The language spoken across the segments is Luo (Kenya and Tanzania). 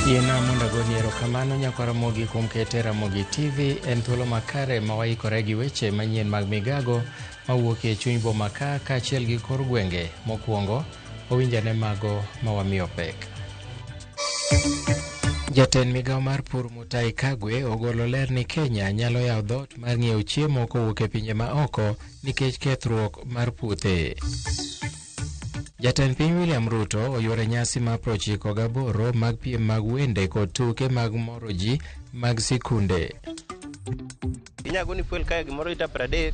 Yiena mondo agoni erokamano nyakwa Ramogi kuom kete Ramogi TV en thuolo makare ma waikore gi weche manyien mag migago mawuok e chuny boma ka kaachiel gi kor gwenge. Mokwongo, wawinjane mago ma wamiyo pek. Jatend migawo mar pur Mutahi Kagwe ogolo ler ni Kenya nyalo yawo dhoot mar ng'iewo chiemo kowuok e pinje ma oko nikech kethruok mar puothe. Jatend piny William Ruto oyuoro nyasi mar 98 mag piem mag wende kod tuke mag moro ji mag sikunde. Inyago ni fuel kae gimoro lita 30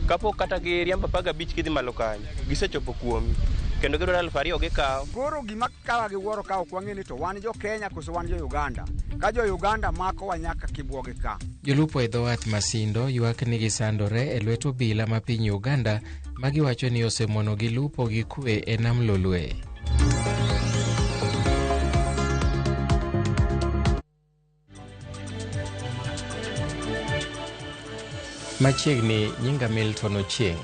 kapok kata giriembo 15 kidhi malo kanyo gisechopo kuomi kendo gidwaro 2000 gikawo. Koro gima kawa gi wuoro ka ok wang'e ni to wan jo Kenya koso wan jo Uganda. Ka jo Uganda makowa nyaka kibwogi ka. Jolupo e dho wath Masindo ywak ni gisandore e lwet obila ma piny Uganda ma giwacho ni osemonogi lupo gi kwe e nam Lolwe. Machiegni nyinga Milton Ochieng.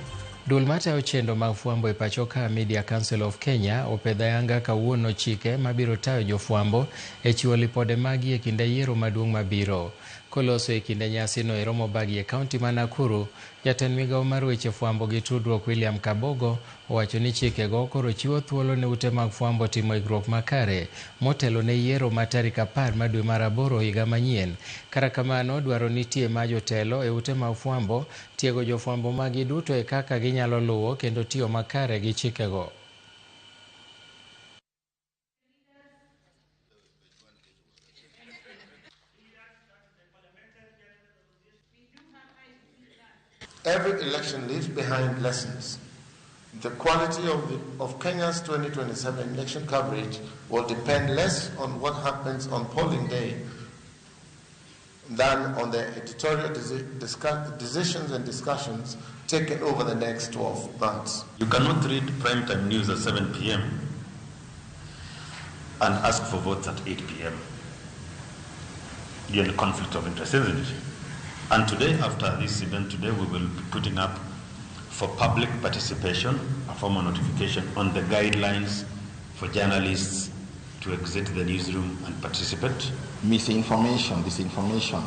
Duol matayo chenro mag fwambo e pacho ka Media Council of Kenya opedho ayanga kawuono chike mabiro tayo jofwambo e chiwo lipode magi e kinde yiero maduong' mabiro. Koloso e kinde nyasino e romo bagi e kaunti ma Nakuru, jatend migawo mar weche fwambo gi tudruok William Kabogo owacho ni chikego koro chiwo thuolo ne ute mag fwambo timo ikruok makare motelo ne yiero ma tarik 10 mar dwe mar aboro higa manyien. Kata kamano, dwaro nitie ma jotelo e ute mag fwambo tiego jofwambo magi duto e kaka ginyalo luwo kendo tiyo makare gi chikego. Every election leaves behind lessons. The quality of Kenya's 2027 election coverage will depend less on what happens on polling day than on the editorial decisions and discussions taken over the next 12 months. You cannot read primetime news at 7 p.m. and ask for votes at 8 p.m. You're in a conflict of interest, isn't it? And today, after this event today, we will be putting up for public participation a formal notification on the guidelines for journalists to exit the newsroom and participate. Misinformation, disinformation,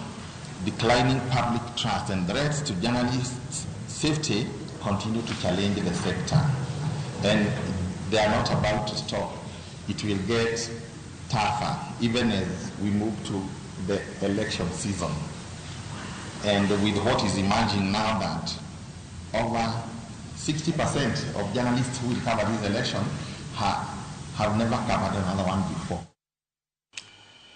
declining public trust and threats to journalists' safety continue to challenge the sector. And they are not about to stop. It will get tougher even as we move to the election season. And with what is emerging now that over 60% of journalists who will cover this election have never covered another one before.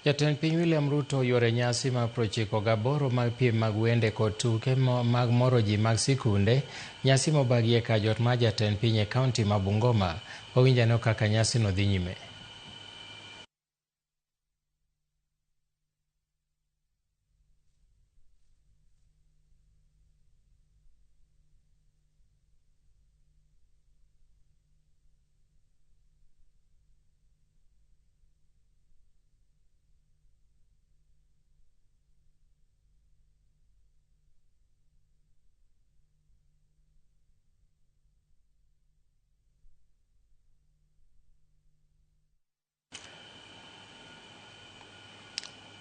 Jatend piny William Ruto oyuoro nyasi mar 98 mag piem mag wende kod tuke mag moro ji mag sikunde, nyasi mobagie ka jot mar jatend piny e kaunti ma Bungoma. Wawinjano kaka nyasino dhi nyime.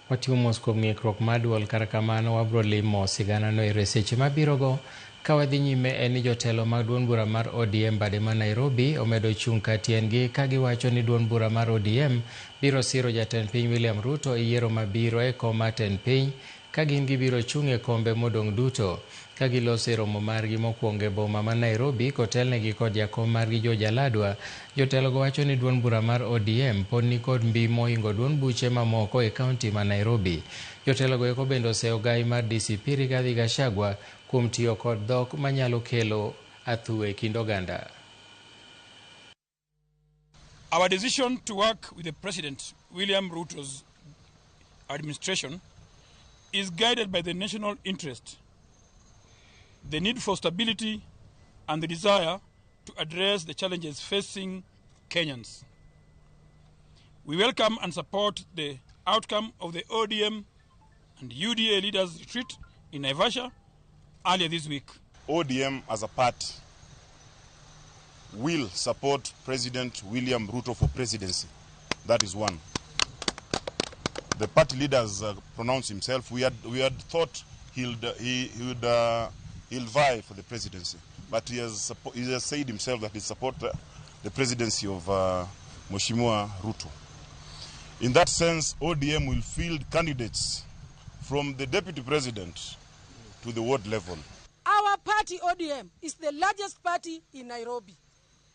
Watimo mos kuom ng'ikruok mar duol, kata kamano wabro limo siganano ero e seche mabirogo. Ka wadhi nyime en ni jotelo mag duond bura mar ODM bade ma Nairobi omedo chung' ka tiendgi ka giwacho ni duond bura mar ODM biro siro jatend piny William Ruto e yiero mabiro e kom mar tend piny ka gin gibiro chung' e kombe modong' duto. Ka giloso e romo margi mokwongo e boma ma Nairobi kotelnegi kod jakom margi George Aladwa, jotelogo wacho ni duond bura mar ODM pod nikod mbi mohingo duond buche mamoko e kaunti ma Nairobi. Jotelogo eko bende oseyo gai mar DCP Rigathi Gachagua kuom tiyo kod dhok manyalo kelo athuwe e kind oganda. Our decision to work with the President William Ruto's administration is guided by the national interest, the need for stability, and the desire to address the challenges facing Kenyans. We welcome and support the outcome of the ODM and UDA leaders' retreat in Naivasha earlier this week. ODM as a party will support President William Ruto for presidency. That is one. The party leaders pronounced himself. We had thought he'll vie for the presidency, but he has said himself that he supports the presidency of Mheshimiwa Ruto. In that sense, ODM will field candidates from the deputy president to the ward level. Our party ODM is the largest party in Nairobi.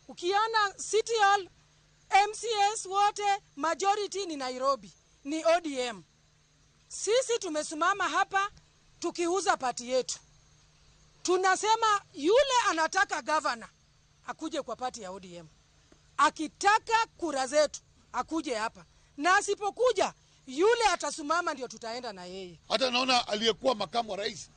Ukiona City Hall, MCS wote majority ni Nairobi, ni ODM. Sisi tumesimama hapa tukiuza party yetu. Tunasema yule anataka governor akuje kwa party ya ODM. Akitaka kura zetu akuje hapa. Na asipokuja yule atasimama ndio tutaenda na yeye. Hata naona aliyekuwa makamu wa rais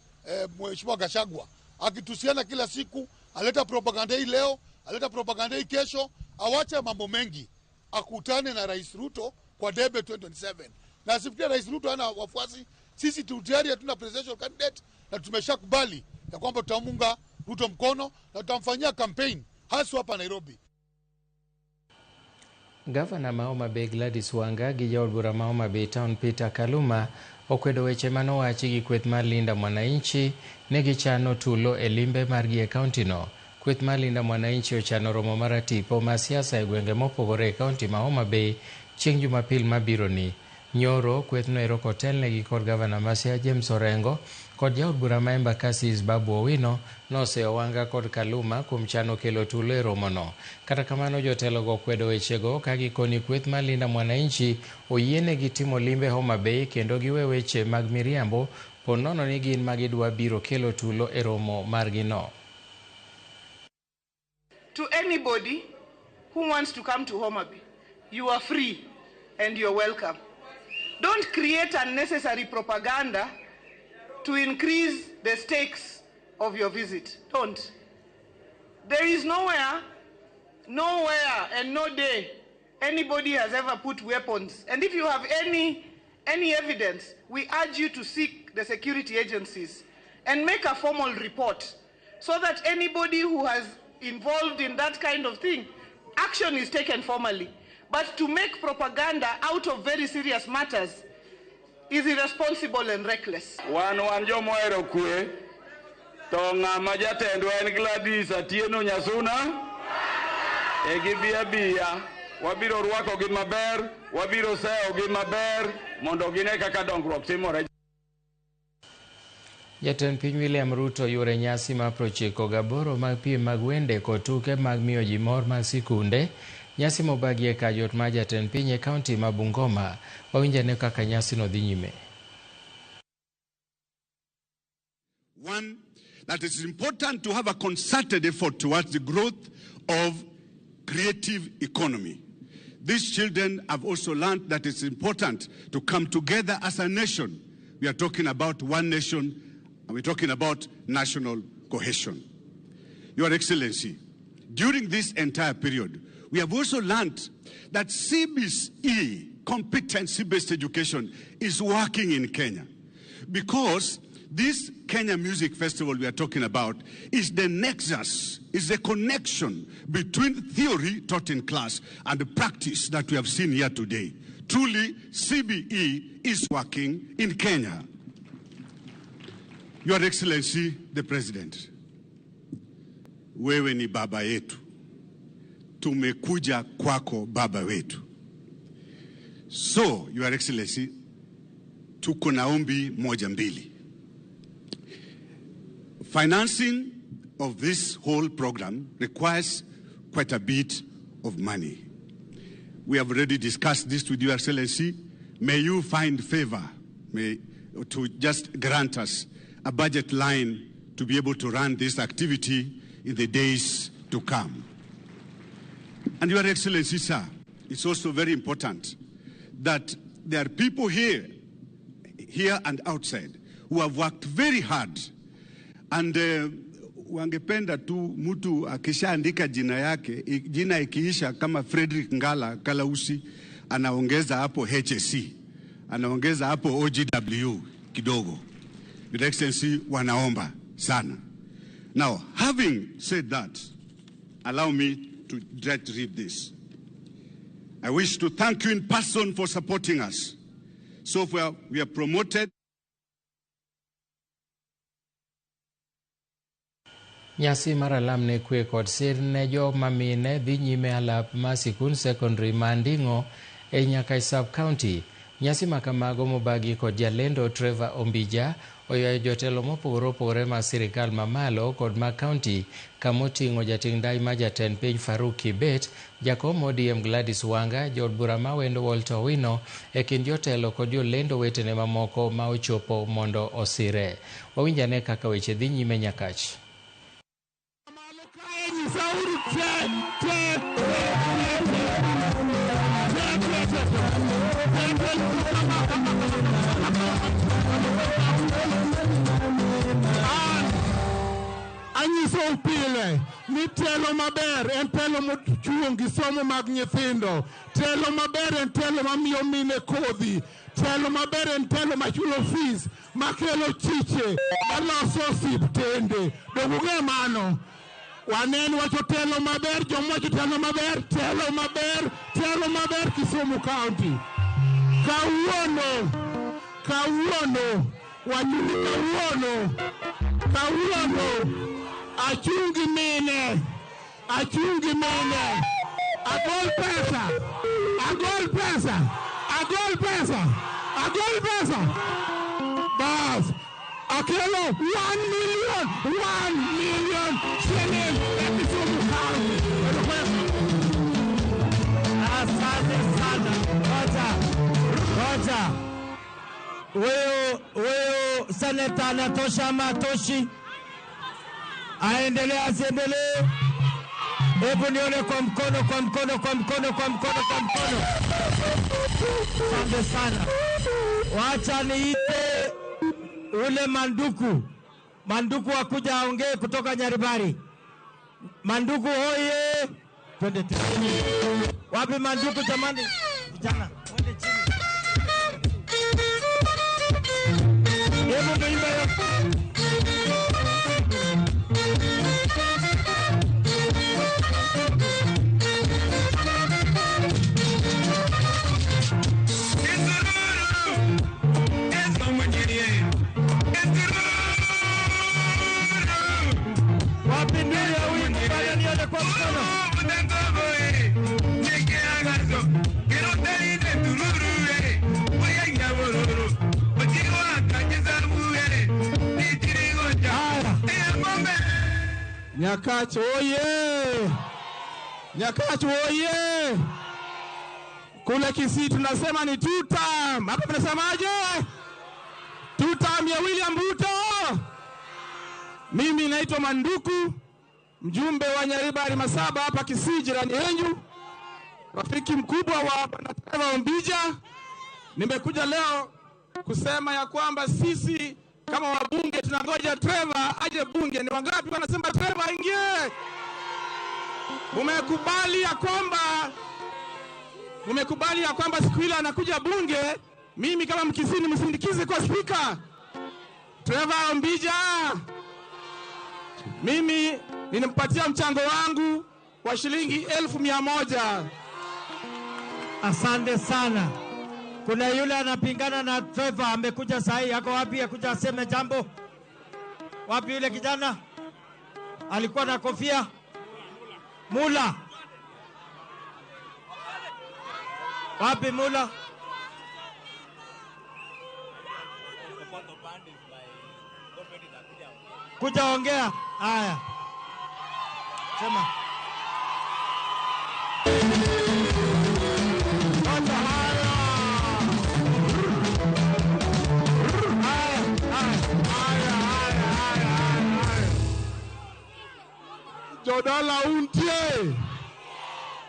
Mheshimiwa Gachagua akitusiana kila siku, aleta propaganda hii leo, aleta propaganda hii kesho, awache mambo mengi, akutane na Rais Ruto kwa debe 2027. Na asifikie Rais Ruto ana wafuasi, sisi tayari hatuna presidential candidate na tumeshakubali ya kwamba tutamunga Ruto mkono na tutamfanyia campaign hasa hapa Nairobi. Gavana ma Homa Bay Gladys Wanga gi jaod bura ma Homa Bay Town Peter Kaluma okwedo weche manowachi gi kweth mar Linda Mwananchi ne gichano tulo e limbe margi e kaunti no. Kweth mar Linda Mwananchi ochano romo mar tipo ma siasa e gwenge mopogore e kaunti ma Homa Bay chieng' Jumapil mabiro ni. Nyoro kwethno ero kotelnegi kod gavana ma Siaya James Orengo kod jaod bura ma Embakasi Babu Owino noseyo Wanga kod Kaluma kuom chano kelo tulo e romono. Kata kamano jotelogo kwedo wechego ka gikoni kweth mar Linda Mwananchi oyienegi timo limbe Homa Bay kendo giwe weche mag miriambo po nono ni gin magidwa biro kelo tulo e romo margino. To anybody who wants to come to Homa Bay, you are free and you're welcome. Don't create unnecessary propaganda to increase the stakes of your visit. Don't. There is nowhere and no day anybody has ever put weapons. And if you have any evidence, we urge you to seek the security agencies and make a formal report so that anybody who has involved in that kind of thing, action is taken formally. But to make propaganda out of very serious matters is irresponsible and reckless. Wan jomohero kwe, to ng'ama jatendwa en Gladys Atieno Nyasuna, e gibi abiya, wabiro rwakogi maber, wabiro seyogi maber, mondo gine kaka dongruok timore. Jatend piny William Ruto yore nyasi mar 98 mag piem mag wende kod tuke mag miyo ji mor mag sikunde. Nyasi mobagi e kajot mar jatend piny e kaunti ma Bungoma. Wawinjane kaka nyasi no dhi nyime. One, that it's important to have a concerted effort towards the growth of creative economy. These children have also learned that it's important to come together as a nation. We are talking about one nation, and we're talking about national cohesion. Your Excellency, during this entire period, we have also learned that CBE, competency-based education, is working in Kenya, because this Kenya Music Festival we are talking about is the nexus, is the connection between theory taught in class and the practice that we have seen here today. Truly, CBE is working in Kenya. Your Excellency, the President, wewe ni baba yetu. Tumekuja kwako baba wetu. So, Your Excellency, tuko na ombi moja mbili. Financing of this whole program requires quite a bit of money. We have already discussed this with Your Excellency. May you find favor to just grant us a budget line to be able to run this activity in the days to come. And Your Excellency, sir, it's also very important that there are people here and outside, who have worked very hard. And wangependa tu mtu akishaandika jina yake, jina ikiisha kama Frederick Ngala Kalausi, anaongeza hapo HSC, anaongeza hapo OGW kidogo. Your Excellency, wanaomba sana. Now, having said that, allow me to just read this. I wish to thank you in person for supporting us. So far, we have promoted. Nyasi mar alam ne kwe kod sir ne joma mine dhi nyime alap ma sikund secondary ma Nding'o e Nyakai sub-county. Nyasi makamago mobagi kod jalendo Trevor Ombija oywayo jotelo mopogore opogore mag sirikal mamalo kod mag county kamoting'o jating' ndai ma jatend piny Farouk Kibet, jakom ODM Gladys Wanga, jaod bura ma Wendo Walter Owino e kind jotelo kod jolendo wetene mamoko ma ochopo mondo osire. Wawinj ane kaka weche dhi nyime Nyakach. Anyiso pile ni telo maber en telo mochuong' gi somo mag nyithindo. Telo maber en telo mamiyo mine kodhi. Telo maber en telo machulo fees, makelo chiche, maloso osiptende. Donge ung'e mano? Wanen wacho telo maber, jomwacho telo maber, telo maber, telo maber Kisumu County. Kawuono, kawuono, wanyuni kawuono, kawuono, achungi mine, achungi mine, agol pesa, agol pesa, agol pesa, agol pesa. Bas, akelo 1 million, 1 million shilling e Kisumu County. Asante sana. Ngoja. Ngoja. Huyu seneta anatosha ama hatoshi? Aendelee asiendelee? Hebu nione kwa mkono, kwa mkono, kwa mkono, kwa mkono, kwa mkono. Asante sana. Wacha niite ule Manduku. Manduku akuja aongee kutoka Nyaribari. Manduku hoye. Twende chini. Wapi Manduku jamani? Vijana, twende chini. Hebu tuimbe hiyo. Wapi ndio huyu pale nione kwa mkono. Nyakach oye! Nyakach oye! Kule Kisii tunasema ni two term. Hapa tunasemaje? Two term ya William Ruto. Mimi naitwa Manduku, mjumbe wa Nyaribari Masaba hapa Kisii, jirani yenu, rafiki mkubwa wa Bwana Trevor Ombija. Nimekuja leo kusema ya kwamba sisi kama wabunge tunangoja Trevor aje bunge. Ni wangapi wanasema Trevor aingie? Umekubali ya kwamba siku ile anakuja bunge, mimi kama Mkisii nimsindikize kwa speaker Trevor Ombija. Mimi ninampatia mchango wangu wa shilingi 1,100. Asante sana. Kuna yule anapingana na Trevor amekuja sahi, ako wapi? Akuja aseme jambo. Wapi yule kijana? Alikuwa na kofia. Mula. Wapi Mula? Kuja ongea. Haya. Sema. Jodala untie.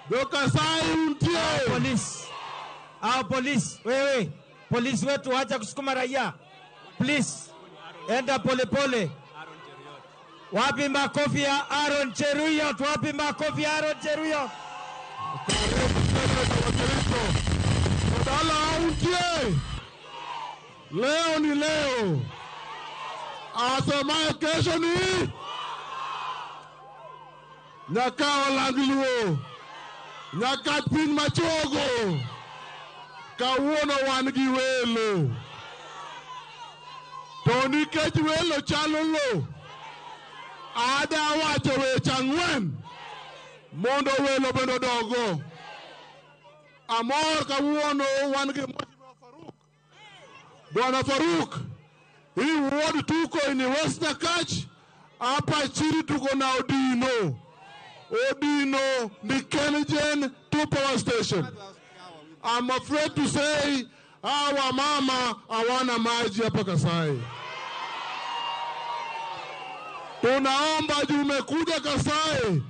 Dokasai untie. Polisi. Hao polisi, wewe. Polisi wetu acha kusukuma raia. Please. Enda pole pole. Wapi makofi ya Aaron Cheruiyot? Wapi makofi ya Aaron Cheruiyot? Jodala untie. Leo ni leo. Asemaye kesho ni Nyaka Olangluo, Nyaka Piny Machogo. Kawuono wan gi welo. To nikech welo chalo lo, ada wacho weche 4 mondo welo bende odogo. Amor kawuono wan gi Mheshimiwa Faruk. Bwana Faruk, hii ward tuko ni West Nyakach, hapa chini tuko na Odino. Odino ni Kengen 2 power station. I'm afraid to say hawa mama hawana maji hapa Kasai. Tunaomba juu umekuja Kasai,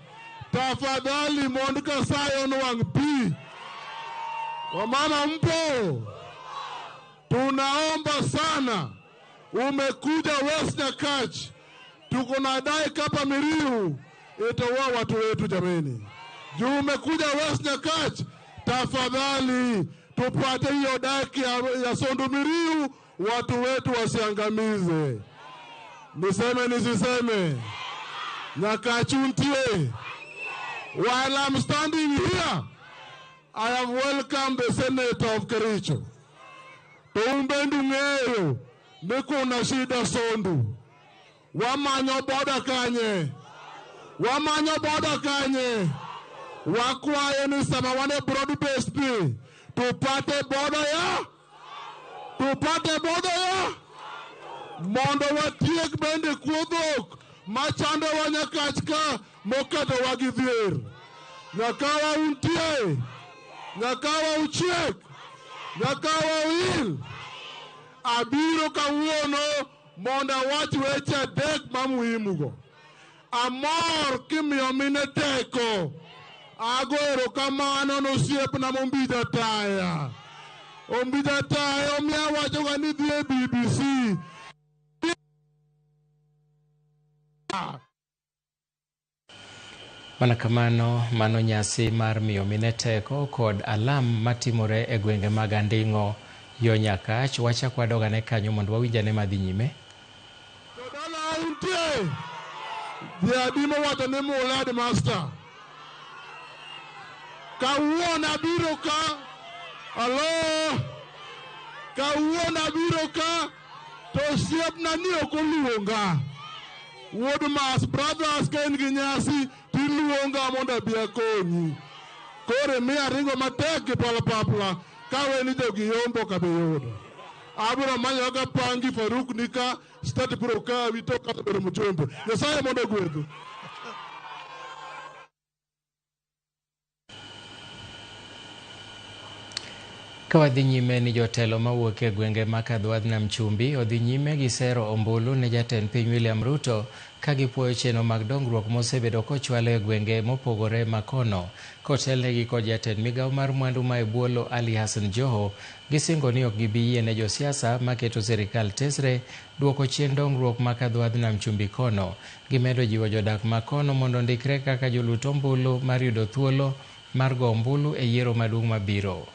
tafadhali mond Kasai onwang' pi. Wamama mpo? Tunaomba sana, umekuja West Nyakach, tuko na dike hapa Miriu, itaua watu wetu jameni. Juu umekuja West Nyakach, tafadhali tupate hiyo dike ya Sondu Miriu, watu wetu wasiangamize. Niseme nisiseme? Nyakachuntie. While I'm standing here, I have welcomed the Senator of Kericho. Tumbendu ng'eyo ni kuna shida Sondu. Wamanyo boda kanye. Wamanyo boda kanye. Wakwayo ni sama wane broad based ni. Tupate boda ya. Tupate boda ya. Mondo watiek bende kuodhok machando wa Nyakach ka moketo wa gi dhier. Nyakawa untie. Nyakawa uchiek. Nyakawa uil. Abiro kawuono mondo awach weche 3 ma muhimu go. Amor kimiyo mine teko. Ago erokamano ne osiepna Ombija Taya. Ombija Taya omiya wachoga ni dhi e BBC. Mana kamano, mano nyasi mar miyo mine teko kod alam matimore e gwenge mag Anding'o yo Nyakach. Wachak wadogane kanyo mondo wawinj ane madhi nyime. Jodala untie. Ji adi mowacho ni mula headmaster. Kawuono abiro ka. Alo. Kawuono abiro ka. To osiepna ni ok oluonga. Wuod Mas Brothers ka in gi nyasi tiluonga mondo abi akonyi. Koro imiya ringo matek gi palapapla kawe ni jogi yombo ok abi yudo. Abiro manyo kaka pangi Faruk nika state biro kawi to kata bedo mjumbe. Nyasaye mondo ogwedhu. Ka wadhi nyime ni jotelo mawuok e gwenge ma Kadwadh Nam Chumbi odhi nyime gi sero ombulu ne jatend piny William Ruto ka gipuoyo chenro mag dongruok mosebedo kochwalo e gwenge mopogore makono. Kotelnegi kod jatend migawo mar mwandu ma e bwo Ali Hassan Joho, gisingo ni ok gibi yie ne josiasa maketo sirikal tesre duoko chien dongruok ma Kadwadh Nam Chumbi kono. Gimedo jiwo jodak makono mondo ondikre kaka jolut ombulu mar yudo thuolo mar go ombulu e yiero maduong' mabiro.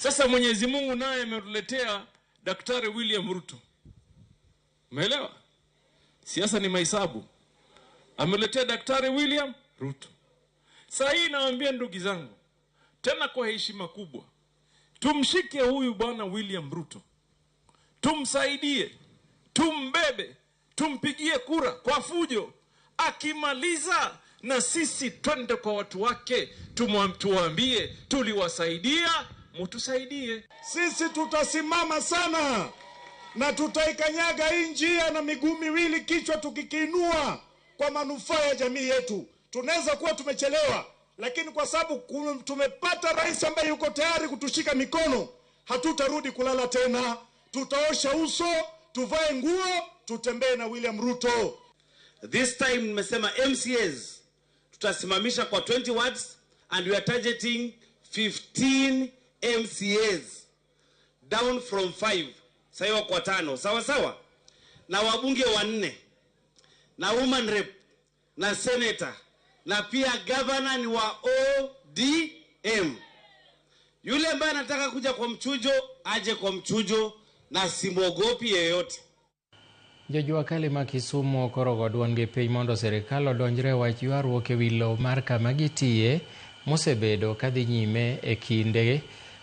Sasa Mwenyezi Mungu naye ametuletea Daktari William Ruto. Umeelewa? Siasa ni mahesabu. Ameletea Daktari William Ruto. Sasa hii nawaambia ndugu zangu, tena kwa heshima kubwa, tumshike huyu bwana William Ruto. Tumsaidie, tumbebe, tumpigie kura kwa fujo. Akimaliza na sisi twende kwa watu wake, tuwaambie tuliwasaidia, mutusaidie. Sisi tutasimama sana na tutaikanyaga hii njia na miguu miwili, kichwa tukikiinua kwa manufaa ya jamii yetu. Tunaweza kuwa tumechelewa, lakini kwa sababu tumepata rais ambaye yuko tayari kutushika mikono, hatutarudi kulala tena. Tutaosha uso, tuvae nguo, tutembee na William Ruto. This time nimesema MCAs tutasimamisha kwa 20 wards and we are targeting 15 MCAs down from 5. Sasa kwa 5, sawa sawa? Na wabunge 4, na woman rep, na senator, na pia governor ni wa ODM. Yule ambaye anataka kuja kwa mchujo, aje kwa mchujo na simwogopi yeyote. Jojua kali ma Kisumu okorogo duondgi piny mondo sirikal odonjre e wach ywaruok ewi lowo mar kama gitiye mosebedo kadhi nyime e kinde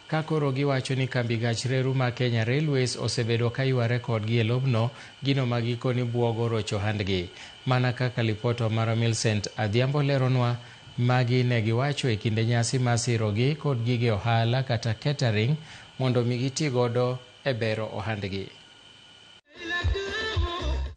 Ka koro giwacho ni kambi gach reru ma Kenya Railways osebedo ka yware kodgi e lobno, gino ma gikoni buogo rocho handgi. Mana kaka lipot mar Millicent Adhiambo leronwa, magi ne giwacho e kinde nyasi mar sirogi kod gige ohala kata catering mondo mi giti godo e bero ohandgi.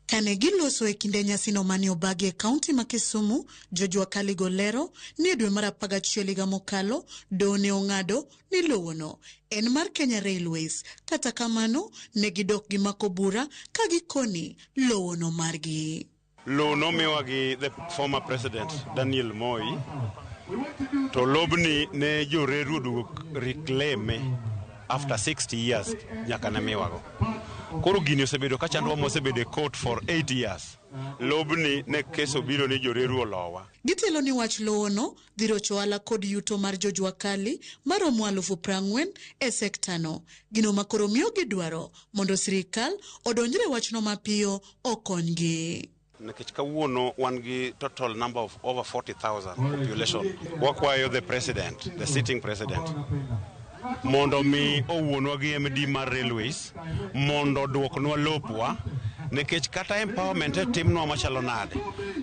Kane giloso e kinde nyasino mane obagi e kaunti ma Kisumu, jojua kali go lero ni e dwe mar 11 higa mokalo, doho ne ong'ado ni lowono en mar Kenya Railways. Kata kamano, ne gidok gimako bura ka gikoni lowono margi. Lowo nomiwa gi the former president Daniel Moi, to lobni ne joreru oduogo reclaim after 60 years nyaka ne miwago. Koro gini osebedo ka chandruok mosebedo e court for 8 years. Lobni ne kes obiro ni joreru olowa. Gitelo ni wach lowono dhi rocho ohala kod yuto mar jojua kali maromo 40,000 e sektano. Gino ma koro miyo gidwaro mondo sirikal odonjre wachno mapiyo okonygi. Nikech kawuono wan gi total number of over 40,000 population. Wakwayo the president, the sitting president, mondo mi owuonwa gi MD mar railways mondo oduoknwa lopwa nikech kata empowerment e timnwa machalo nade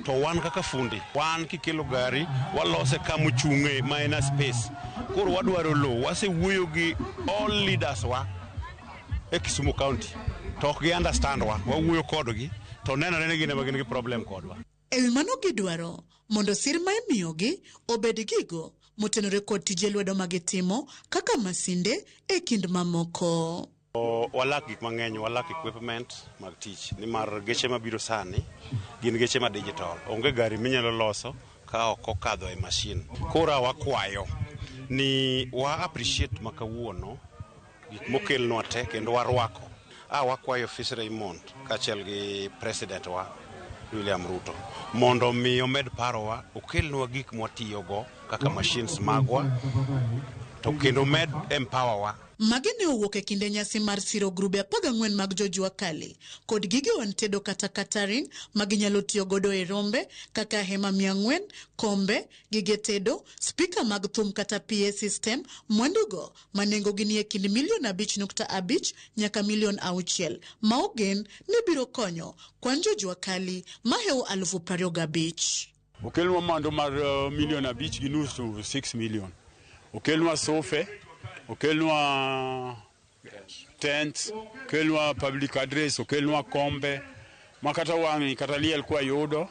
to wan kaka fundi wan kikelo gari walose kamochung'e ma en a space koro wadwaro lowo wasewuoyo gi all leaders wa e Kisumu County to ok gi understand wa wawuoyo kodgi to nenore ni gin ema gin gi problem kodwa. E wi mano gidwaro mondo sir ma imiyogi obed gigo motenore kod tije lwedo ma gitimo kaka masinde e kind mamoko. Walak gik mang'eny, walak equipment mag tich nimar geche mabiro sani gin geche ma digital. Onge gari minyalo loso ka ok okadho e machine. Koro wakwayo ni wa appreciate ma kawuono gik mokelnwa te kendo warwako. Wakwayo Fis Raymond kaachiel gi president wa William Ruto mondo mi omed parowa okelnwa gik mwatiyogo kaka machines magwa to kendo med empower wa. Magi ne owuok e kinde nyasi mar siro grube 14 mag jojua kali kod gige wan tedo kata catering ma ginyalo tiyo godo e rombe kaka hema 400, kombe, gige tedo, spika mag thum kata PA system, mwandugo ma nengogi ni e kind milion 5.5 nyaka milion 6 ma ogen ni biro konyo kwan jojua kali mahewo 25,000. Okelnwa mwandu mar milion 5.5 6 million. Okelnwa sofe, okelnwa tent, okelnwa public address, okelnwa kombe ma kata wang'ni kata liel kwa yudo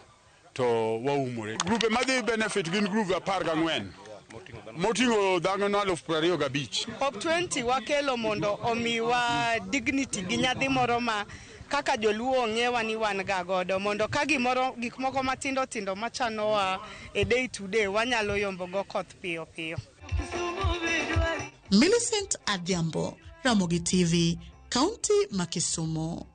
to waumore. Grupe madhi benefit gin grupe 14 moting'o dhano 25,000. Hope 20 wakelo mondo omiwa dignity gi nyadhi moro ma kaka joluo ong'ewa ni wan ga godo mondo ka gimoro gik moko matindo tindo machanowa e day to day wanyalo yombo go koth piyo piyo. Millicent Adhiambo, Ramogi TV, Kaunti ma Kisumu.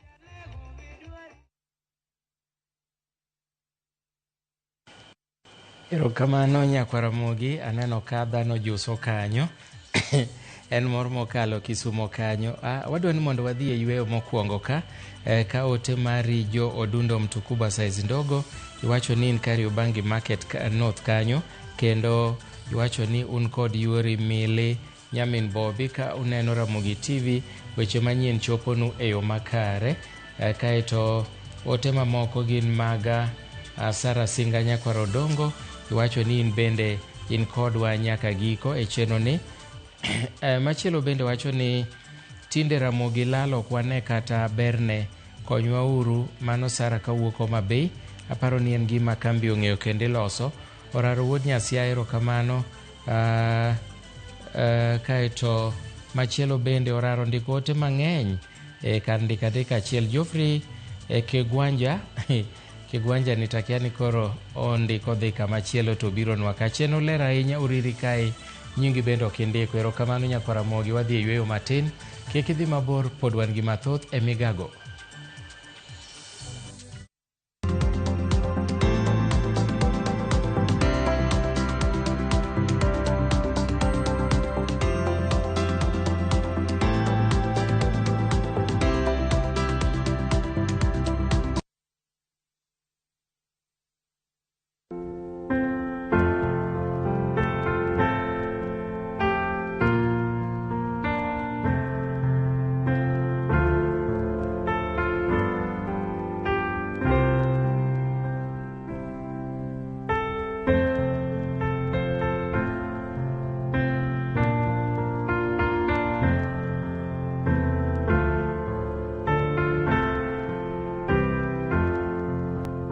Erokamano nyakwar Ramogi, aneno ka dhano juso kanyo. En mor mokalo Kisumo kanyo. Wadwa ni mondo wadhi e yweyo mokwongo ka ka ote mari jo Odundo Mtukuba size ndogo iwacho ni in Kariobangi Market North kanyo kendo iwacho ni un kod yuori Mili nyamin Bobi ka uneno Ramogi TV weche manyien choponu e yo makare. Kaeto ote mamoko gin maga Sara Singa nyakwar Odongo iwacho ni in bende in kodwa nyaka giko e chenro ni. Machielo bende wacho ni tinde Ramogi lal ok wane kata berne, konywa uru. Mano Sara kawuok Homa Bay, aparo ni en gima kambi ong'eyo kendo iloso. Oraro wuod Nyasaye, erokamano. Kaeto machielo bende oraro ndiko ote mang'eny kar ndiko andika achiel. Geoffrey Kegwanja Kigwanja ni takia ni koro ondiko dhi kamachielo to bironwa ka. Chenro ler ahinya uriri kae, nyingi bende ok indiko. Erokamano nyakwar Ramogi, wadhi e yweyo matin. Kik idhi mabor, pod wan gi mathoth e migago.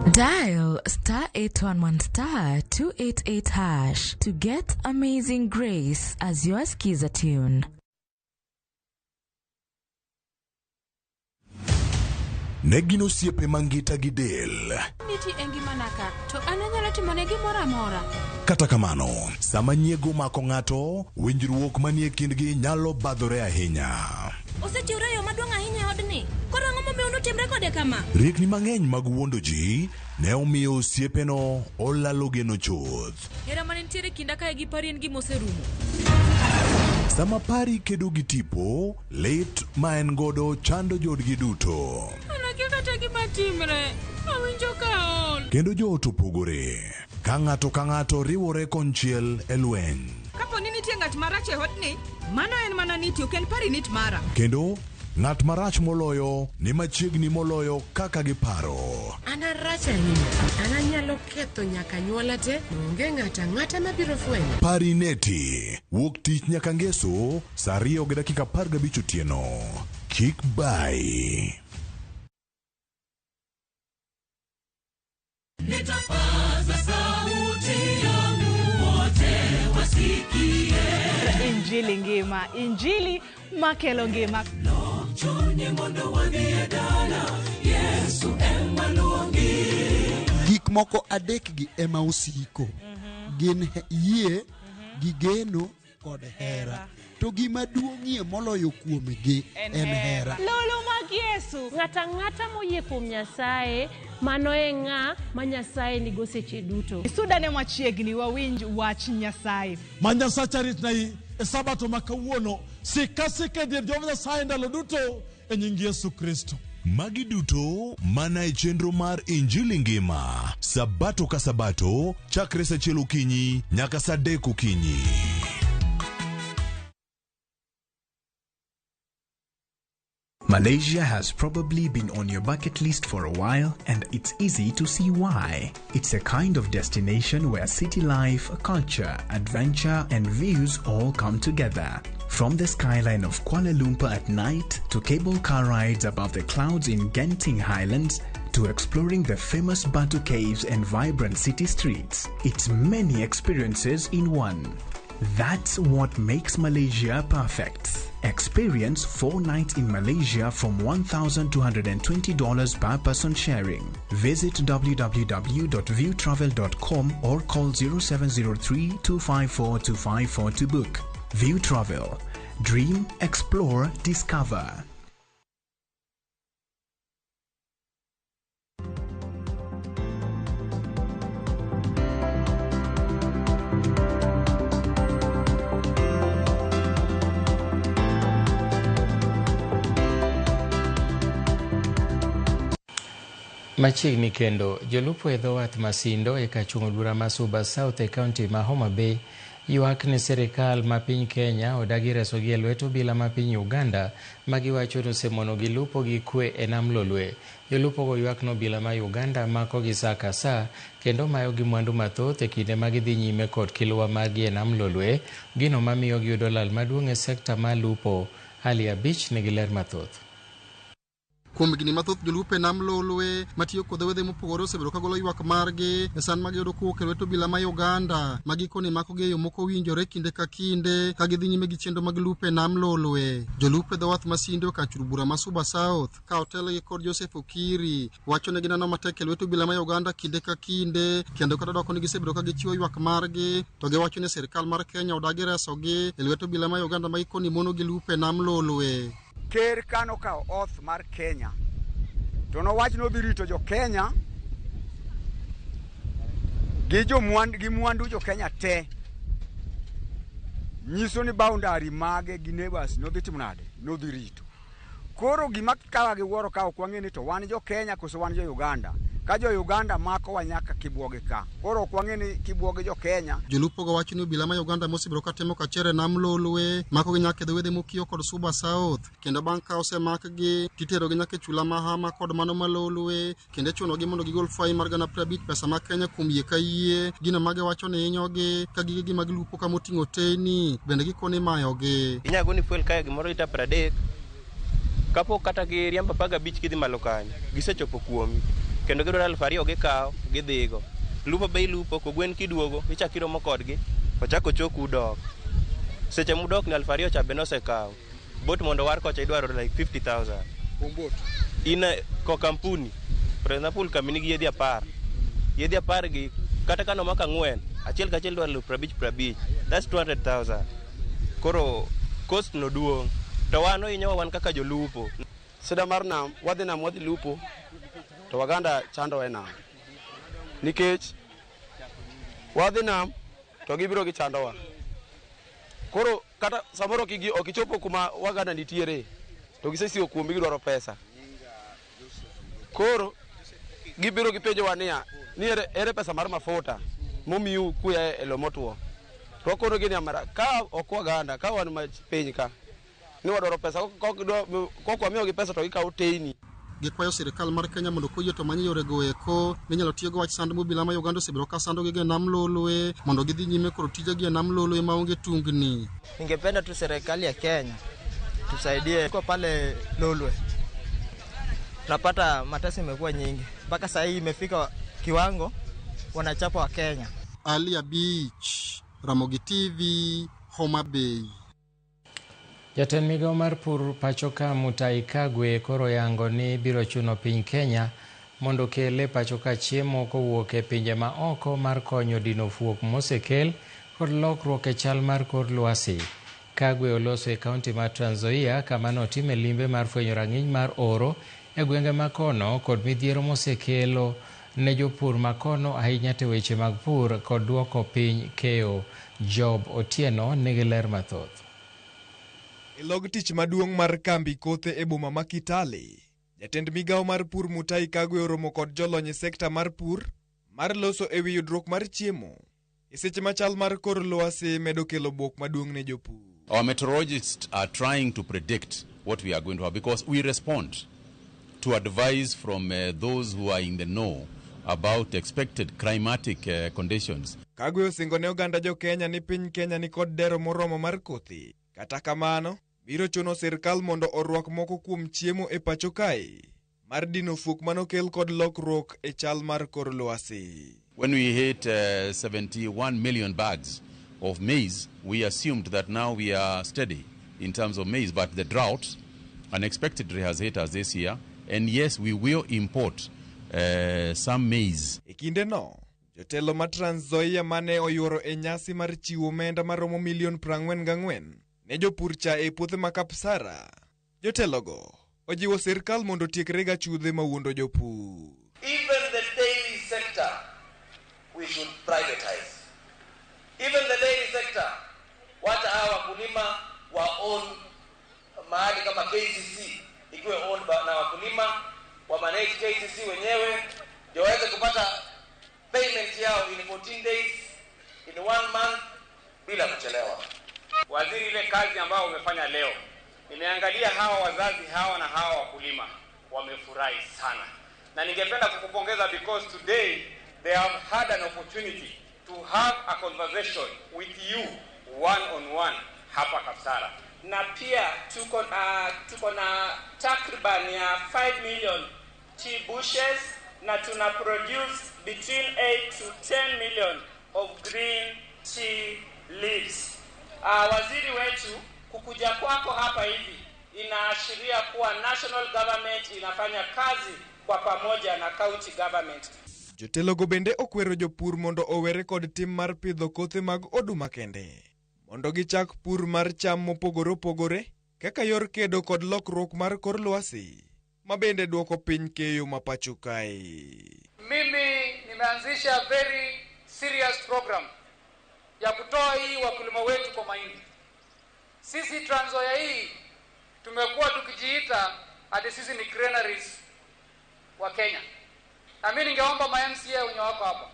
Dial star 811 star 288 hash to get Amazing Grace as your skiza tune. Ne gin osiepe mangita gi del. Niti e ngimana ka, to an anyalo timone gimoro amora. Kata kamano, sama nyiego omako ng'ato, winjruok manie kindgi nyalo badhore ahinya. Osechiwre e yo maduong' ahinya e odni. Koro ang'o momiyo notimre kode kama? Riekni mang'eny mag wuondo ji ne omiyo osiepeno olalo geno chuth. Hera ma ne nitiere e kinda kae gi Pari en gima oserumo. Sama Pari kedo gi tipo, lit ma en godo chando joodgi duto. An akia kata gima timre. Awinjo ka aol. Kendo joot opogore, ka ng'ato ka ng'ato riwore konchiel e lweny. Kapo ni nitie ng'at marach e odni, mano en mana Niti, ok en Pari Nit mara. Kendo ng'at marach moloyo ni machiegni moloyo kaka giparo. An arach ahinya. An anyalo ketho nyaka anyuola te, onge ng'ato ang'ata mabiro fwenyo. Pari Neti, wuok tich nyaka ngeso, saa 2:15 otieno. Kik bayi. Nitapaza sauti yangu wote wasikie. Injili ngima, Injili makelo ngima. Chunye mondo wadhi e dala, Yesu ema luongi. Gik moko adek gi ema osiko. Gin yie, gi geno kod hera. To gima duong'ie moloyo kuomgi en hera. Lulu mag Yesu. Ng'ato ang'ata moyie kuom Nyasaye, mano e ng'a ma Nyasaye nigo seche duto. Sudane machiegni wawinj wach Nyasaye. Ma Nyasacha ritnai e sabato ma kawuono sika sika e dier Jehova Nyasaye ndalo duto e nying Yesu Kristo. Magi duto mana e chenro mar Injili Ngima, Sabato ka Sabato, chakre saa achiel okinyi nyaka saa adek okinyi. Malaysia has probably been on your bucket list for a while, and it's easy to see why. It's a kind of destination where city life, culture, adventure, and views all come together. From the skyline of Kuala Lumpur at night to cable car rides above the clouds in Genting Highlands to exploring the famous Batu Caves and vibrant city streets, it's many experiences in one. That's what makes Malaysia perfect. Experience 4 nights in Malaysia from $1,220 per person sharing. Visit www.viewtravel.com or call 0703 254 254 to book. View Travel. Dream, explore, discover. Machiegni kendo, jolupo e dho wath Masindo e kachung' od bura ma Suba South e kaunti ma Homa Bay ywak ni sirikal ma piny Kenya odagi resogi e lwet obila ma piny Uganda ma giwacho ni osemonogi lupo gi kwe e nam Lolwe. Jolupogo ywak ni obila ma Uganda makogi sa ka sa kendo mayogi mwandu mathoth e kinde ma gidhi nyime kod kiluwa margi e nam Lolwe, gino mamiyo giyudo lal maduong' e sekta mar lupo. Hali abich nigi ler mathoth. Kuom higni mathoth jolupo e nam Lolwe matiyo kod wedhe mopogore osebedo ka golo ywak margi e san ma giyudo kowuok e lwet obila ma Uganda ma gikone makogi e yo mok owinjore kinde ka kinde ka gidhi nyime gi chenro mag lupo e nam Lolwe. Jolupo e dho wath Masindo kar chur bura ma Suba South ka otelgi kod Joseph Okiri wacho ni gineno matek e lwet obila ma Uganda kinde ka kinde kendo kata doko ni gisebedo ka gichiwo ywak margi to giwacho ni sirkal mar Kenya odagi resogi e lwet obila ma Uganda ma gikone monogi lupo e nam Lolwe. Ker kano kawo oath mar Kenya to nowach ni odhi rito jo Kenya gi jomwandu gi mwandu jo Kenya te. Nyiso ni boundary mage gi neighbors nodhi timo nade? Nodhi rito. Koro gima kawa gi wuoro ka ok wang'e ni to wan jo Kenya koso wan jo Uganda. Ka jo Uganda makowa nyaka kibuogi ka. Koro ok wang'e ni kibuogi jo Kenya. Jolupo go wacho ni obila ma Uganda mosebedo ka timo kachere nam Lolwe makogi nyaka e dho wedhe mokiewo kod Suba South kendo bang' ka osemakgi titerogi nyaka e chula ma Hama kod mano ma Lolwe kendo ichunogi mondo gigol fai mar 50,000 pesa ma Kenya kuom yie ka yie. Gino ma giwacho ni hinyogi ka gigegi mag lupo kama oting'o teyni bende gikone imayogi. Inyalo goni fuel kae gimoro lita 30 kapok kata giriembo 15 kidhi malo kanyo gisechopo kuomi. Kendo gidwaro 2,000 gikawo gidhigo. Lupo be ilupo kogwen kiduogo ichako iromo kodgi ochako choku udok. Seche mudok ni 2,000 cha be nosekawo. Bot mondo war kocha idwaro like 50,000. Kuom bot? In ko kampuni. For example, kambi nigi yedhi 10. Yedhi 10 gi kata ka nomako 4, achiel ka achiel dwaro 50,000. That's 200,000. Koro cost no duong'. To wan ohinyowa wan kaka jolupo. Sida mar nam, wadhi nam wadhi lupo, to Waganda chandowa e nam. Nikech wadhi nam to gibiro gichandowa. Koro kata samoro ok ichopo kuma Waganda nitiere to gisesiwo kuomi gidwaro pesa. Koro gibiro gipenjowa niya, ni ere pesa mar mafuta momiu kuya e lo motwo. To wakonogi ni amara, ka ok Waganda, ka wan piny ka, ni wadwaro pesa, kok wamiyogi pesa to gikawo teyni. Gikwayo sirikal mar Kenya mondo koyie to many yorego eko minyalo tiyogo wach sand mobila ma Uganda osebedo ka sandogi e nam Lolwe mondo gidhi nyime kod tijegi e nam Lolwe maonge tungni. Ningependa tu serikali ya Kenya tusaidie kwa pale Lolwe. Tunapata mateso imekuwa nyingi mpaka sasa hii imefika kiwango wanachapa wa Kenya. Alia Beach, Ramogi TV, Homa Bay. Jatend migao mar pur pacho ka Mutahi Kagwe koro yango ni biro chuno piny Kenya mondo okel e pacho ka chiemo kowuok e pinje ma oko mar konyo dino fuok mosekel kod lokruok e chal mar kor lwasi. Kagwe oloso e kaunti mar Trans Nzoia kama notime limbe mar fwenyo rang'iny mar oro e gwenge ma kono kod midhiero mosekelo ne jopur ma kono ahinya te weche mag pur kod duoko piny keyo. Job Otieno nigi ler mathoth. E log tich maduong' mar kambi kothe e boma ma Kitale, jatend migao mar pur Mutahi Kagwe oromo kod jolony e sekta mar pur mar loso ewi yudruok mar chiemo e seche machal mar kor lwasi medo kelo buok maduong' ne jopur. Our meteorologists are trying to predict what we are going to have because we respond to advice from those who are in the know about expected climatic conditions. Kagwe osingo ne oganda jo Kenya ni piny Kenya ni kod dero moromo mar kothi. Kata kamano, biro chuno sirkal mondo orwak moko kuom chiemo e pacho kae mar dino fuok manokel kod lokruok e chal mar kor lwasi. When we hit 71 million bags of maize, we assumed that now we are steady in terms of maize, but the drought unexpectedly has hit us this year. And yes, we will import some maize. E kinde no, jotelo ma Trans Nzoia mane oyuoro e nyasi mar chiwo omenda maromo milion 44 ne jopur cha e puothe ma Kapsara. Jotelogo ojiwo sirkal mondo otiek rega chudhe mawuondo jopur. Even the dairy sector we should privatize. Even the dairy sector, wacha hawa wakulima wa own mahali kama KCC ikiwe owned na wakulima wa manage KCC wenyewe ndio waweze kupata payment yao in 14 days, in 1 month bila kuchelewa. Waziri, ile kazi ambayo umefanya leo, nimeangalia hawa wazazi hawa na hawa wakulima wamefurahi sana, na ningependa kukupongeza because today they have had an opportunity to have a conversation with you one on one hapa Kapsara. Na pia tuko na takriban ya 5 million tea bushes na tuna produce between 8 to 10 million of green tea leaves. Waziri wetu, kukuja kwako hapa hivi inaashiria kuwa national government inafanya kazi kwa pamoja na county government. Jotelogo bende okwero jopur mondo owere kod tim mar pidho kothe mag oduma kende mondo gichak pur mar cham mopogore opogore kaka yor kedo kod lokruok mar kor lwasi ma bende duoko piny keyo ma pacho kae. Mimi nimeanzisha very serious program ya kutoa hii wakulima wetu kwa mahindi. Sisi Trans Nzoia hii tumekuwa tukijiita hadi sisi ni granaries wa Kenya. Na mimi ningeomba ma MCA wenye wako hapa,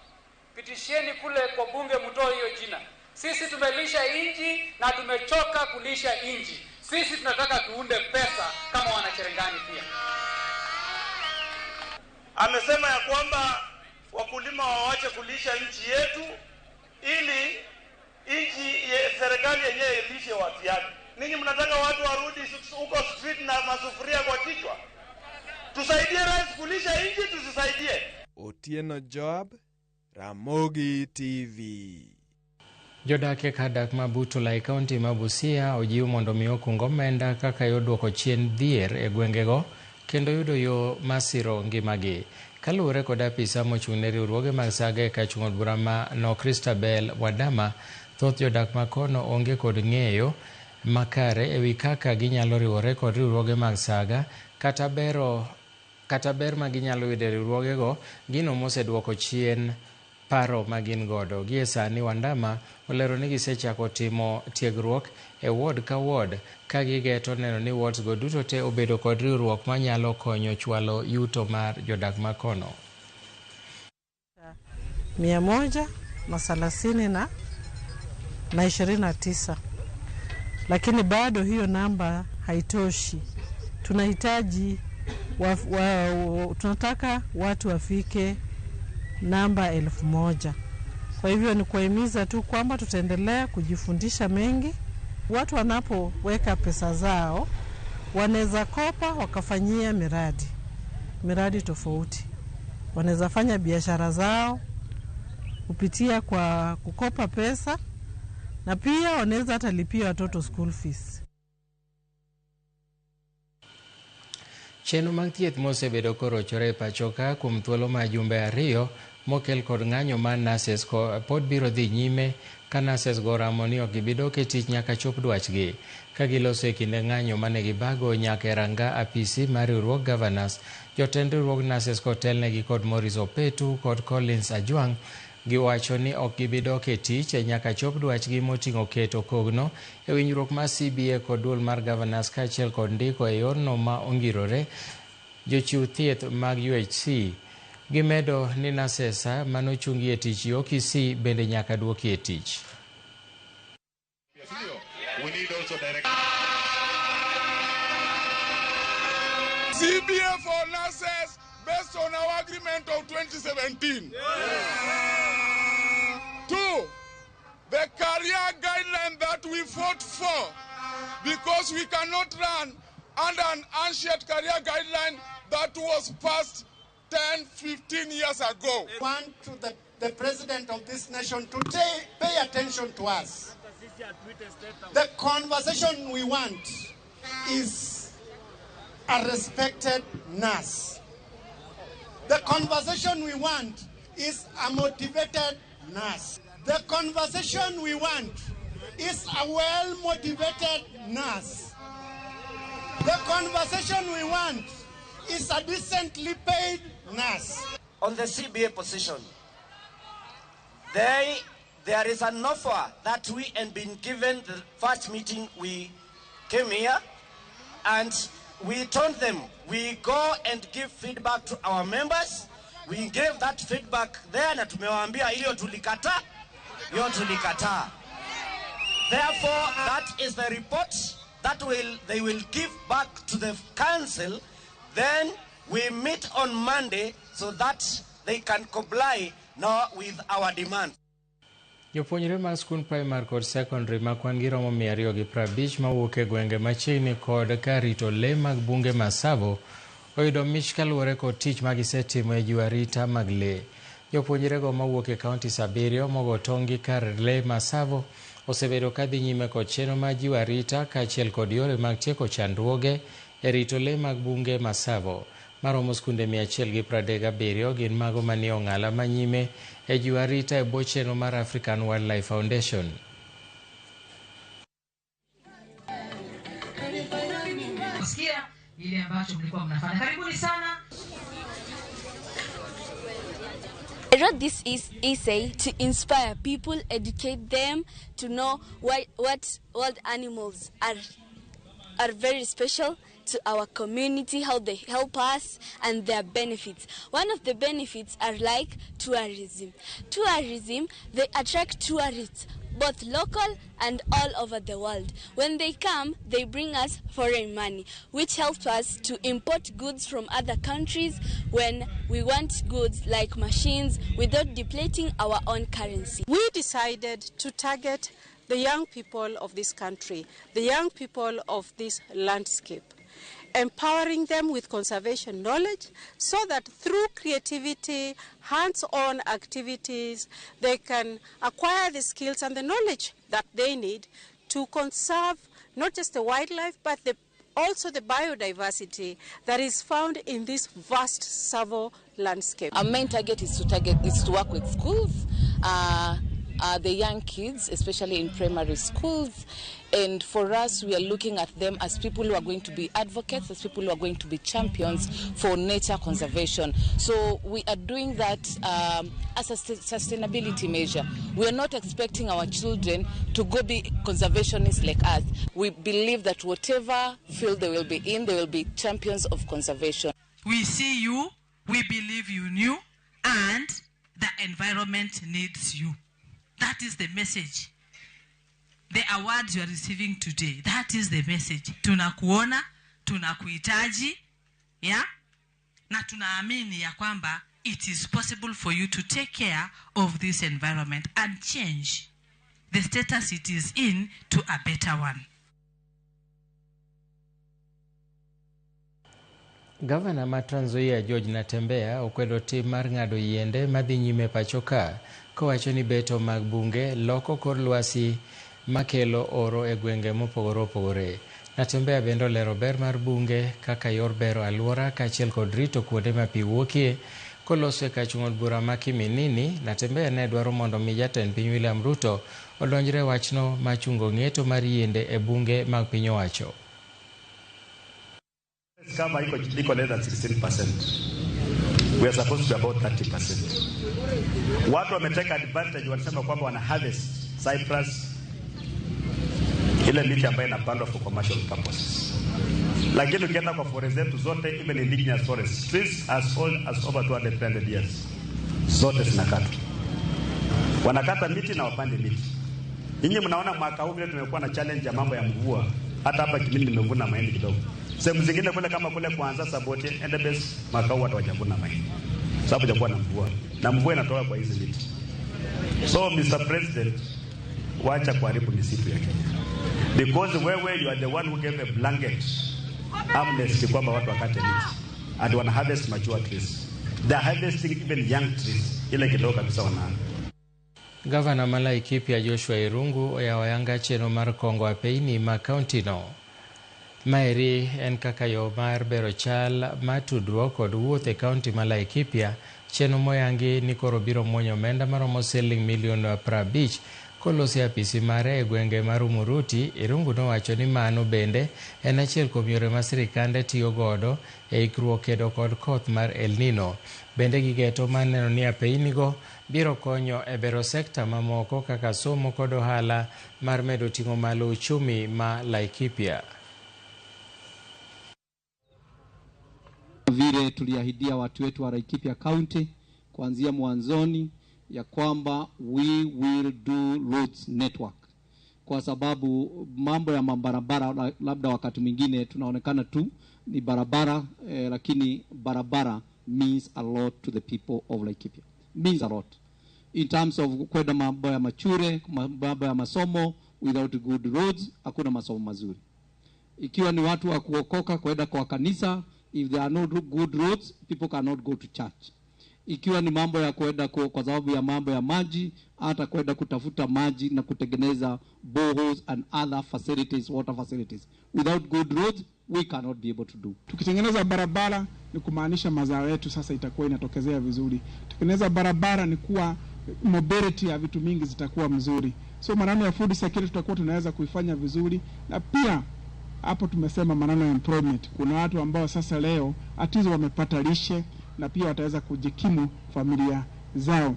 pitishieni kule kwa bunge mtoe hiyo jina. Sisi tumelisha inji na tumechoka kulisha inji. Sisi tunataka tuunde pesa kama wanacherengani pia. Amesema ya kwamba wakulima waache kulisha nchi yetu ili nchi serikali yenyewe ilishe watu yake. Ninyi mnataka watu warudi huko street na masufuria kwa kichwa? Tusaidie rais kulisha nchi, tusisaidie? Atieno Joab, Ramogi TV. Jodak e kar dak ma Butula e kaunti ma Busia ojiw mondo mi okung omenda kaka yo duoko chien dhier e gwengego kendo yudo yo mar siro ngimagi. Kaluwore kod apisa mochung' ne riwruoge mag saga e kachung' od bura ma no Christabel Wadama, thoth jodak ma kono onge kod ng'eyo makare ewi kaka ginyalo riwore kod riwruoge mag saga kata ber ma ginyalo yudo e riwruogego, gino moseduoko chien paro ma gin godo. Gie sani Wandama olero ni gisechako timo tiegruok e ward ka ward ka gigeto neno ni wards go duto te obedo kod riwruok manyalo konyo chwalo yuto mar jodak ma kono. 130 na 29, lakini bado hiyo namba haitoshi. Tunahitaji tunataka watu wafike namba 1000. Kwa hivyo ni kuwahimiza tu kwamba tutaendelea kujifundisha mengi. Watu wanapoweka pesa zao wanaweza kopa wakafanyia miradi tofauti, wanaweza fanya biashara zao kupitia kwa kukopa pesa, na pia wanaweza hata lipia watoto school fees. Chenro mag thieth mosebedo korochore e pacho ka kuom thuolo ma jumbe 2 mokel kod ng'anyo mar nurses pod biro dhi nyime ka nurses go oramo ni ok gibi dok e tich nyaka chop dwachgi. Ka giloso e kinde ng'anyo mane gibago nyaka e ranga apisi mar riwruog governors, jotend riwruog nurses kotelnegi kod Maurice Opetu kod Collins Ajwang' giwacho ni ok gibi dok e tich nyaka chop dwachgi moting'o keto kogno e winjruok mar CBA kod duol mar governors kaachiel kod ndiko e yorno ma ongirore jochiw thieth mag UHC. Gimedo ni nurses manochungi e tich yo Kisii bende nyaka duoki e tich. CBA for nurses based on our agreement of 2017. Yeah. 2, the career guideline that we fought for, because we cannot run under an ancient career guideline that was passed 10, 15 years ago. We want to the president of this nation to pay attention to us. The conversation we want is a respected nurse. The conversation we want is a motivated nurse. The conversation we want is a well-motivated nurse. The conversation we want is a decently paid nurse. On the CBA position, there is an offer that we had been given the first meeting we came here, and we told them we go and give feedback to our members. We gave that feedback there na tumewaambia hiyo tulikataa, hiyo tulikataa. Therefore, that is the report that they will give back to the council. Then we meet on Monday so that they can comply now with our demand. Jopuonjre mag skund primary kod secondary ma kwan gi romo 250 mawuok e gwenge machiegni kod kar rito lee mag bunge ma Tsavo oyudo mich kaluwore kod tich ma gisetimo e jiwo arita mag lee. Jopuonjrego mawuok e kaunti 7 mogo tong' gi kar lee ma Tsavo osebedo ka dhi nyime kod chenro mar jiwo arita kaachiel kod yore mag tieko chandruoge e rito lee mag bunge ma Tsavo. Maromo skunde 137 gin mago manie ong'ala manyime e jiwo arita e bwo chenro mar African Wildlife Foundation. Sikia ile ambacho mlikuwa mnafanya. Karibuni sana. I wrote this essay to inspire people, educate them to know what wild animals are very special to our community, how they help us and their benefits. One of the benefits are like tourism. Tourism, they attract tourists, both local and all over the world. When they come, they bring us foreign money, which helps us to import goods from other countries when we want goods like machines without depleting our own currency. We decided to target the young people of this country, the young people of this landscape. empowering them with conservation knowledge so that through creativity, hands-on activities, they can acquire the skills and the knowledge that they need to conserve not just the wildlife, but also the biodiversity that is found in this vast Tsavo landscape. Our main target is to work with schools, the young kids, especially in primary schools. And for us, we are looking at them as people who are going to be advocates, as people who are going to be champions for nature conservation. So we are doing that as a sustainability measure. We are not expecting our children to go be conservationists like us. We believe that whatever field they will be in, they will be champions of conservation. We see you, we believe you knew, and the environment needs you. That is the message. The awards you are receiving today, that is the message. Tunakuona, tunakuhitaji, yeah? Na tunaamini ya kwamba it is possible for you to take care of this environment and change the status it is in to a better one. Gavana ma Trans Nzoia George Natembeya okwedo tim mar ng'ado yiende madhi nyime pacho ka, kowacho ni beto mag bunge loko kor lwasi makelo oro e gwenge mopogore opogore. Natembeya bende olero ber mar bunge kaka yor bero alwora kaachiel kod rito kuonde ma pi wuokie. Koloso e kach od bura ma Kiminini, Natembeya ne dwaro mondo mi jatend piny William Ruto odonjre wachno mar chungo ng'eto mar yiende e bunge mag piny owacho. Cover iko less than 16%. We are supposed to be about 30%. Watu wameteka advantage, wanasema kwamba wana harvest cypress, ile miti ambayo inapandwa for commercial purposes. Lakini ukienda kwa forest zetu zote, even indigenous forest, trees as old as over 200 years, zote zinakatwa. Wanakata miti na wapande miti. Nyinyi mnaona mwaka huu vile tumekuwa na challenge ya mambo ya mvua. Hata hapa Kimini nimevuna mahindi kidogo. Sehemu zingine kule kama kule kuanza Saboti, Endebess, mwaka huu watu hawajavuna mahindi. Sababu hajakuwa na mvua. Na mvua inatoka kwa hizi miti. So Mr. President, wacha kuharibu misitu ya Kenya. Because wewe you are the one who gave a blanket amnesty kwamba watu wakate miti. And wana harvest mature trees. They are harvesting even young trees. Ile kidogo kabisa wana. Gavana ma Laikipia Joshua Irungu oyawo ayanga chenro mar kongo apeini ma kaunti no. Maeri en kaka yo mar bero chal mar tudruok kod wuoth e kaunti ma Laikipia. Chenro moyangi ni koro biro muonyo omenda maromo siling milion 50 kolosi apisi mare e gwenge mar Umuruti. Irungu nowacho ni mano bende en achiel kuom yore ma sirikande tiyo godo e ikruok kedo kod koth mar El Nino. Bende gigeto mar neno ni apeinigo biro konyo e bero sekta mamoko kaka somo kod ohala mar medo ting'o malo uchumi ma Laikipia. Vile tuliahidia watu wetu wa Laikipia County kuanzia mwanzoni ya kwamba we will do roads network, kwa sababu mambo ya mabarabara labda wakati mwingine tunaonekana tu ni barabara lakini barabara means a lot to the people of Laikipia, means a lot in terms of kwenda mambo ya machure, mambo ya masomo. Without good roads hakuna masomo mazuri. Ikiwa ni watu wa kuokoka kwenda kwa kanisa, if there are no good roads people cannot go to church. Ikiwa ni mambo ya kwenda kwa sababu ya mambo ya maji, hata kwenda kutafuta maji na kutengeneza boreholes and other facilities, water facilities. Without good roads we cannot be able to do. Tukitengeneza barabara ni kumaanisha mazao yetu sasa itakuwa inatokezea vizuri. Tukitengeneza barabara ni kuwa mobility ya vitu mingi zitakuwa mzuri. So maneno ya food security tutakuwa tunaweza kuifanya vizuri, na pia hapo tumesema maneno ya employment. Kuna watu ambao sasa leo atizo wamepata lishe na pia wataweza kujikimu familia zao.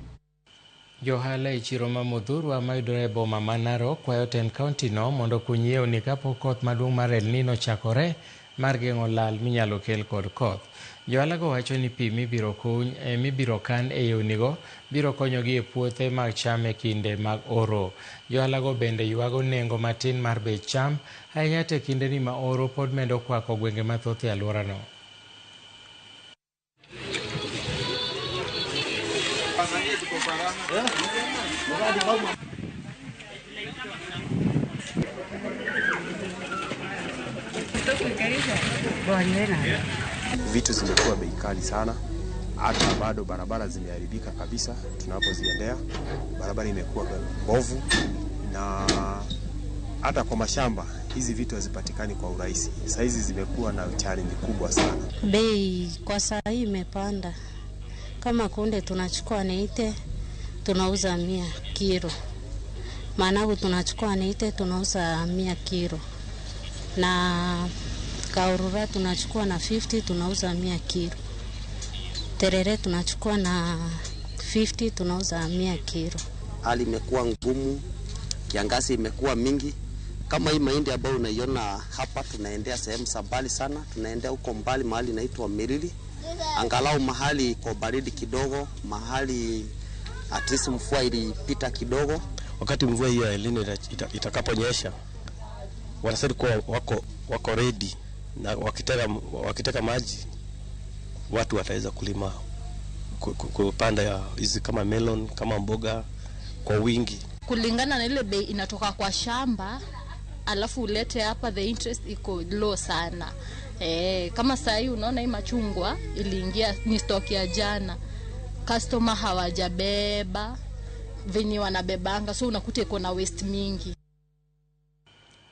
Johala e chiro ma Muthurwa mayudore e boma ma Narok kwayo tend kaunti no mondo okuny yewni kapok koth maduong' mar El Nino ochakore mar geng'o lal minyalo kel kod koth. Johala go wacho ni pi mibiro kan e yewnigo biro konyogi e puothe mag cham e kinde mag oro. Johala go bende ywago nengo matin mar bech cham ahinya to e kindeni ma oro pod medo kwako gwenge mathoth e alworano. Vitu zimekuwa bei kali sana, hata bado barabara zimeharibika kabisa. Tunapoziendea barabara imekuwa mbovu, na hata kwa mashamba hizi vitu hazipatikani kwa urahisi. Saizi zimekuwa na challenge kubwa sana. Bei kwa saa hii imepanda. Kama kunde tunachukua 80 tunauza 100 kilo. Managu tunachukua 80 tunauza 100 kilo. Na kaurura tunachukua na 50 tunauza 100 kilo. Terere tunachukua na 50 tunauza 100 kilo. Hali imekuwa ngumu, kiangazi imekuwa mingi. Kama hii mahindi ambayo unaiona hapa, tunaendea sehemu za mbali sana, tunaendea huko mbali mahali inaitwa Mirili. Angalau mahali iko baridi kidogo, mahali at least mvua ilipita kidogo. Wakati mvua hiyo ya El Nino itakaponyesha, wanasema kuwa wako ready, na wakiteka maji watu wataweza kulima, kupanda hizi kama melon, kama mboga kwa wingi. Kulingana na ile bei inatoka kwa shamba, alafu ulete hapa, the interest iko low sana. Kama saa hii unaona hii machungwa iliingia ni stock ya jana. Customer hawajabeba venye wanabebanga, so unakuta iko na waste mingi.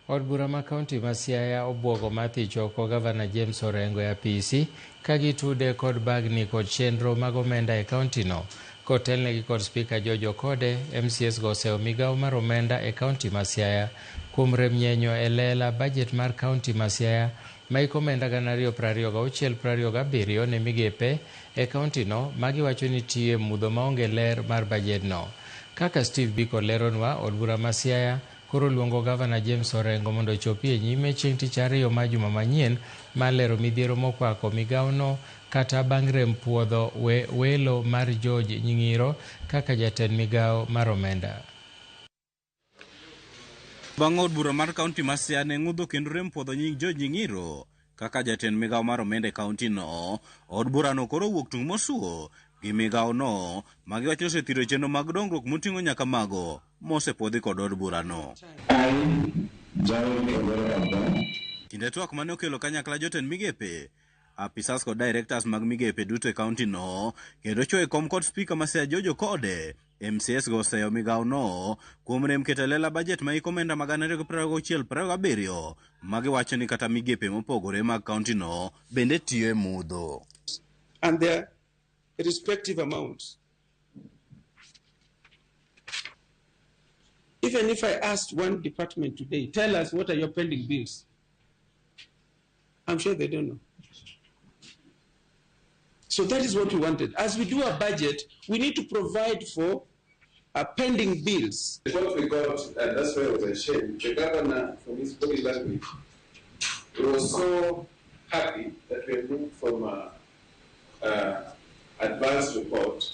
Od bura ma kaunti ma Siaya obwogo mathich oko gavana James Orengo e apisi ka gitude kod bagni kod chenro mag omenda e kaunti no. Kotelnegi kod spika George Okode, MCS go oseyo migawo mar omenda e kaunti ma Siaya kuom rem nyenyo e lela bajet mar kaunti ma Siaya maiko omenda 2026-2027 ne migepe e kaunti no magiwacho ni tiyo e mudho maonge ler mar bajet no. Kaka Steve Biko leronwa, od bura ma Siaya koro luongo gavana James Orengo mondo ochopi e nyime chieng' tich ariyo ma juma manyien mar lero midhiero mokwako migawono kata bang' rem puodho welo mar George Nying'iro kaka jatend migawo mar omenda. Bang' od bura mar kaunti ma Siaya ne ng'udho kendo rem puodho nying George Nying'iro kaka jatend migawo mar omenda e kaunti no, od burano koro owuok tung' mosuo gi migawo no magiwacho osethiro chenro mag dongruok moting'o nyaka mago mosepuodhi kod od burano. Kinde twak mane okelo kanyakla jotend migepe, apisas kod directors mag migepe duto e kaunti no, kendo chwo e kom kod spika ma Siaya George Okode, MCS go oseyo migawo no kuom rem keto e lela bajet ma hik omenda mag 2026-2027 magiwacho ni kata migepe mopogore mag kaunti no bende tiyo e mudho. And their respective amounts. Even if I asked one department today, tell us what are your pending bills, I'm sure they don't know. So that is what we wanted. As we do a budget, we need to provide for pending bills. What we got, and that's why it was a shame, the governor, from his body language, he was so happy that we had moved from advanced report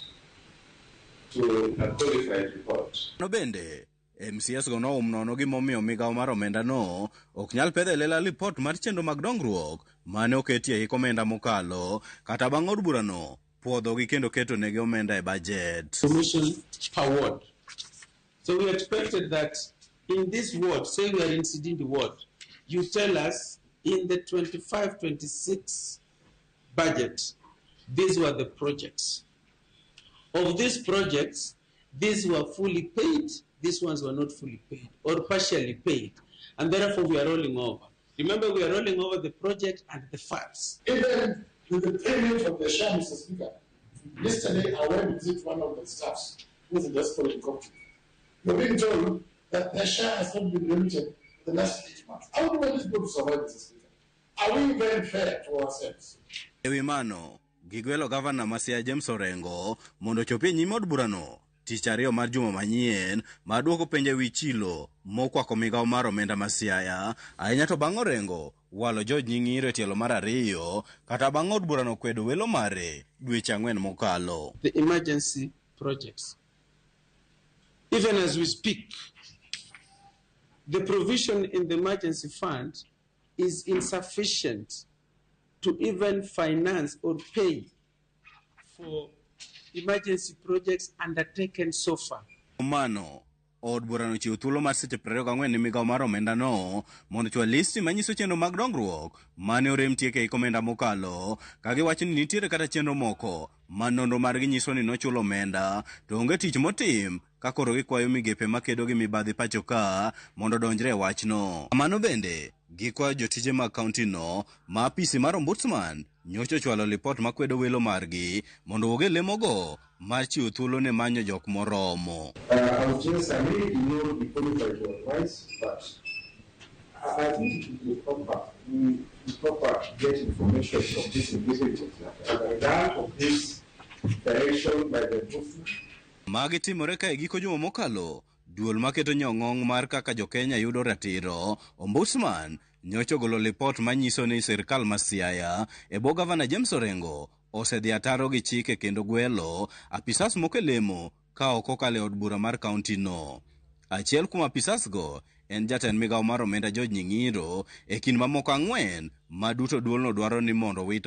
to a qualified report. No bende, MCS go noum nono gimomiyo migawo mar omenda no ok nyal pedho e lela lipot mar chenro mag dongruok mane oketi e hik omenda mokalo kata bang' od burano puodhogi kendo keto negi omenda e bajet. Commission per ward. So we expected that in this ward, say we are in Sidindi ward, you tell us in the 25-26 budget, these were the projects. Of these projects, these were fully paid, these ones were not fully paid or partially paid, and therefore we are rolling over. Remember, we are rolling over the project and the funds. Even with the payment of the share, Mr. Speaker, yesterday I went to visit one of the staffs who is a diaspora in Coptic. We're being told that the share has not been remitted for the last 8 months. How do we want these people to survive, Mr. Speaker? Are we very fair to ourselves? Ewi mano, gigwelo gavana ma Siaya James Orengo mondo ochopi e nyim od burano tich ariyo mar juma manyien mar duoko penjo ewi chilo mokwako migawo mar omenda ma Siaya, ahinya to bang' Orengo walo George Nying'iro e tielo mar ariyo kata bang' od burano kwedo welo mare dweche 4 mokalo. The emergency projects. Even as we speak, the provision in the emergency fund is insufficient to even finance or pay for emergency projects undertaken so far. Mano, Od burano ochiwo thuolo mar seche 24 ne migawo mar omendano mondo ochwal listi manyiso chenro mag dongruok mane orem tieko e hik omenda mokalo, ka giwacho ni nitiere kata chenro moko ma nonro margi nyiso ni nochul omenda to onge tich motim ka koro gikwayo migepe makedo gi mibadhi pacho ka mondo odonjre e wachno. Kamano bende, gikwayo jotije mag kaontino ma apisi mar Ombudsman nyocha ochwalo lipot makwedo welo margi mondo owuog e lemogo mar chiwo thuolo ne manyo jok moromo. I would just, I may not be qualified to advise, but I think it would be proper, we proper get information from these individuals that as a result of this direction by the Ombudsman. Magi timore ka e giko juma mokalo, duol maketo nyong'ong' mar kaka jokenya yudo ratiro, Ombudsman, nyocha ogolo lipot manyiso ni sirkal ma Siaya e bwo gavana James Orengo osedhi ataro gi chike kendo gwelo apisas moko e lemo ka ok okalo e od bura mar kaunti no. Achiel kuom apisas go en jatend migawo mar omenda George Nying'iro e kind mamoko ang'wen ma duto duolno dwaro ni mondo owit